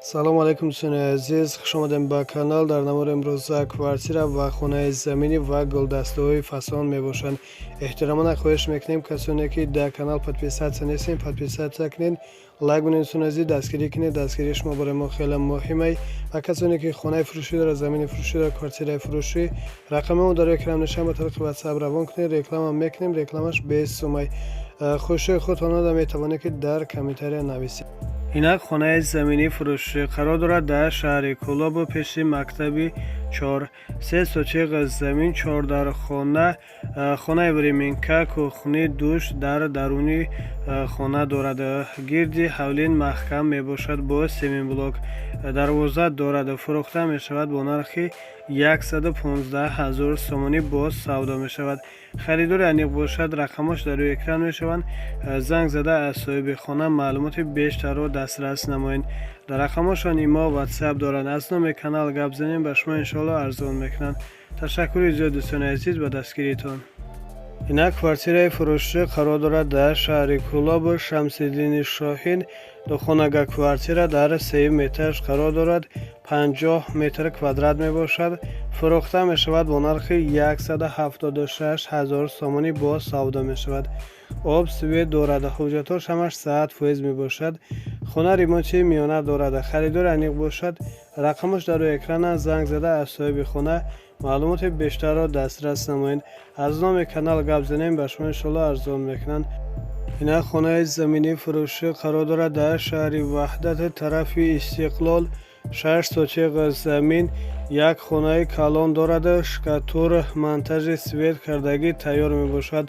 Салому алайкум, дӯстони азиз, хуш омадем ба канал. Дар навори имрӯза квартира ва хонаи заминӣ ва гулдастаҳои фасон мебошанд. Эҳтиромона хоҳиш мекунем, касоне ки дар канал подписаться нестем, подписаться кунед, лайк бинед. Дӯстони азиз, дастгирӣ кунед, дастгирии шумо барои мо хеле муҳимай. Ва касоне ки хонаи фурӯшӣ дорад, замини фурӯшӣ дорад, квартираи фурӯшӣ, рақами мо дар экран нишон, ба тариқи WhatsApp равон кунед, реклама мекунем, рекламаш бесумай. Хоҳишҳои худтонро метавонед, ки дар комментария нависед. Инак, хонаи заминии фурӯшӣ қарор дорад дар шаҳри Кӯлобу, пеши мактаби чор, се сотиқ замин, чордархона, хонаи временка, кухни, душ дар даруни хона дорад. Гирди ҳавлин маҳкам мебошад, бо семенблок, дарвоза дорад. Фурӯхта мешавад бо нархи 115 ҳазор сомонӣ, боз савдо мешавад. Харидори аниқ бошад, рақамош дар рӯи экран мешаванд, занг зада аз соҳиби хона маълумоти бештарро дастрас намоед. Дар рақамошон имо, WhatsApp доранд. Аз номи канал гап занем, ба шумо иншоалло арзон мекунанд. Ташаккури зиёд, дӯстони азиз, ба дастгиритон. Инак, квартираи фурӯшӣ қарор дорад дар шаҳри Кӯлобу, Шамсиддини Шоҳин, духонага квартира дар сеюм этаж қарор дорад, 50 метр квадрат мебошад. Фурӯхта мешавад бо нархи 176 ҳазор сомонӣ, боз савдо мешавад. Об, свет дорад, ҳуҷҷатҳош ҳамаш 100% мебошад. Хона ремонти миёна дорад. Харидори аниқ бошад, рақамаш дар рӯи экран аст, занг зада аз соҳиби хона маълумоти бештарро дастрас намоед. Аз номи канал гап занем, ба шумо иншоалло арзон мекунанд. Инак, хонаи заминии фурӯшӣ қарор дорад дар шаҳри Ваҳдат, тарафи Истиқлол, шаш сотиқ замин, як хонаи калон дорад, штукатур, монтажи свет кардагӣ тайёр мебошад.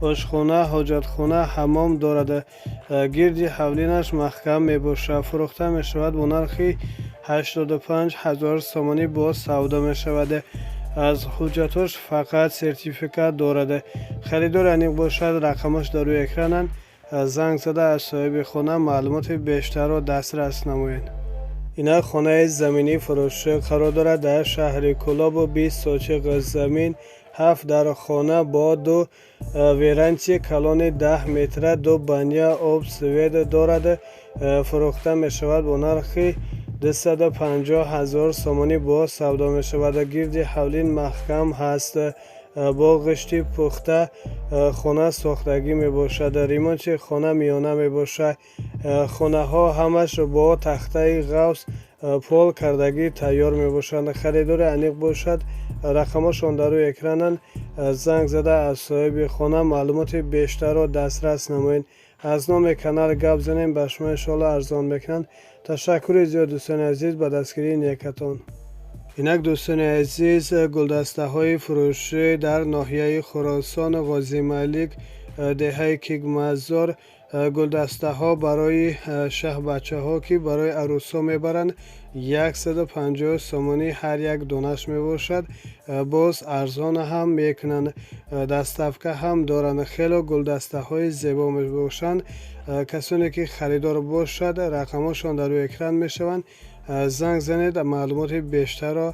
Ошхона, ҳоҷатхона, ҳаммом дорад. Гирди ҳавлинаш маҳкам мебошад. Фурӯхта мешавад бо нархи 85 ҳазор сомонӣ, боз савдо мешавад. Аз ҳуҷҷатош фақат сертификат дорад. Харидор аниқ бошад, рақамаш дар рӯи экрананд, занг зада аз соҳиби хона маълумоти бештарро дастрас намоед. Инак, хонаи заминии фурӯшӣ қарор дорад дар шаҳри Кӯлобу, 20 сотиқ замин, ҳафт дар хона бо ду веранди калони 10 метра, ду баня, об, свет дорад. Фурӯхта мешавад бо нархи 250 ҳазор сомонӣ, боз савдо мешавад. Гирди ҳавлин маҳкам ҳаст, бо ғишти пухта хона сохтагӣ мебошад. Ремонти хона миёна мебошад. Хонаҳо ҳамаш бо тахтаи ғафс пол кардагӣ тайёр мебошанд. Харидори аниқ бошад, рақамошон дар рӯи экрананд, занг зада аз соҳиби хона маълумоти бештарро дастрас намоед. Аз номи канал гап занем, ба шумо иншоалло арзон мекунанд. Ташаккури зиёд, дӯстони азиз, ба дастгирии некатон. Инак, дӯстони азиз, гулдастаҳои фурӯшӣ дар ноҳияи Хуросон, Ғозималик, деҳаи Кигмазор. Гулдастаҳо барои шаҳбачаҳо, ки барои арӯсҳо мебаранд, 150 сомонӣ ҳар як донаш мебошад. Боз арзон ҳам мекунанд, доставка ҳам доранд. Хело гулдастаҳои зебо мебошанд. Касоне ки харидор бошад, рақамҳошон дар рӯи экран мешаванд, занг занед, маълумоти бештарро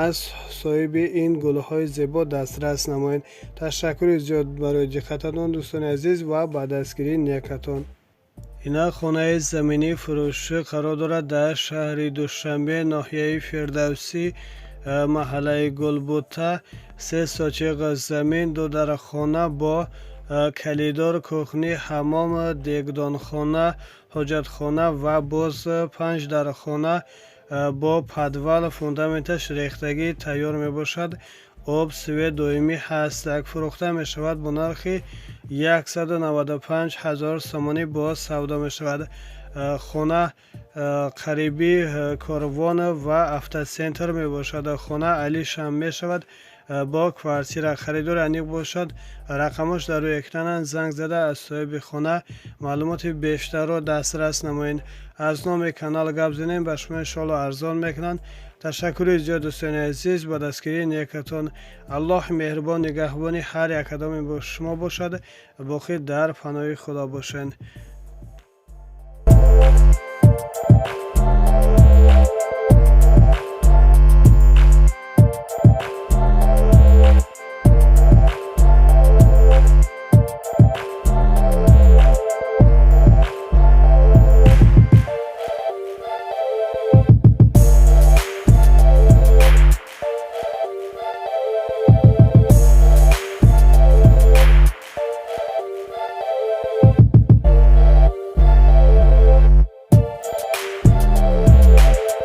аз соҳиби ин гулҳои зебо дастрас намоед. Ташаккури зиёд барои диққататон, дӯстони азиз, ва ба дастгирии некатон. Инак, хонаи заминии фурӯшӣ қарор дорад дар шаҳри Душанбе, ноҳияи Фирдавсӣ, маҳаллаи Гулбута, се сотиқ замин, ду дархона бо калидор, кухни, ҳаммом, дегдонхона, ҳоҷатхона ва боз панҷ дархона бо подвал, фундаменташ рехтагӣ тайёр мебошад. Об, свет доимӣ ҳаст. Фурӯхта мешавад бо нархи 195 ҳазор сомонӣ, боз савдо мешавад. Хона қариби Корвон ва Автоцентр мебошад. Хона алишам мешавад бо квартира. Харидори аниқ бошад, рақамош дар рӯи экрананд, занг зада аз соҳиби хона маълумоти бештарро дастрас намоед. Аз номи канал гап занем, ба шумо иншоалло арзон мекунанд. Ташаккури зиёд, дӯстони азиз, ба дастгирии некатон. Аллоҳи меҳрубон нигаҳбони ҳар як кадоми шумо бошад. Боқӣ дар паноҳи Худо бошед.